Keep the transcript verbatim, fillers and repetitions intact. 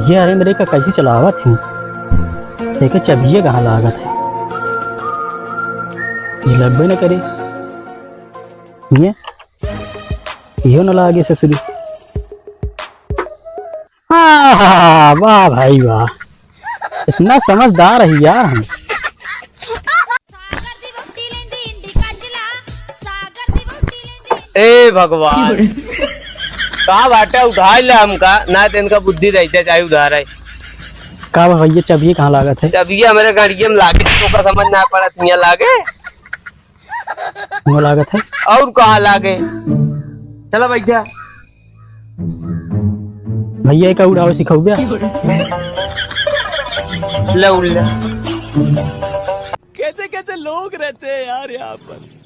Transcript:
ये अरे मेरे का कैसे चलावत है? देखे चबिये कहाँ लागत है? ये लगबे न करे। ये, इहो न लागे ससुरी। आहा, वाह भाई वाह, इतना समझदार है यार हम। ए भगवान, का बाटे, उधार ले हमका, ना तो इनका बुद्धि रहते चाहे उधार है। का बा भैया, चबिये कहाँ लागत है? चबिये हमरे गाड़िये में लागे, तोका समझ ना पड़त, हियाँ लागे। हियाँ लागत है। और कहाँ लागे? चला बैठा। भैया, एका उड़ावे सिखउबे? ले उड़ ले। कैसे कैसे लोग रहते हैं यार यहाँ पर।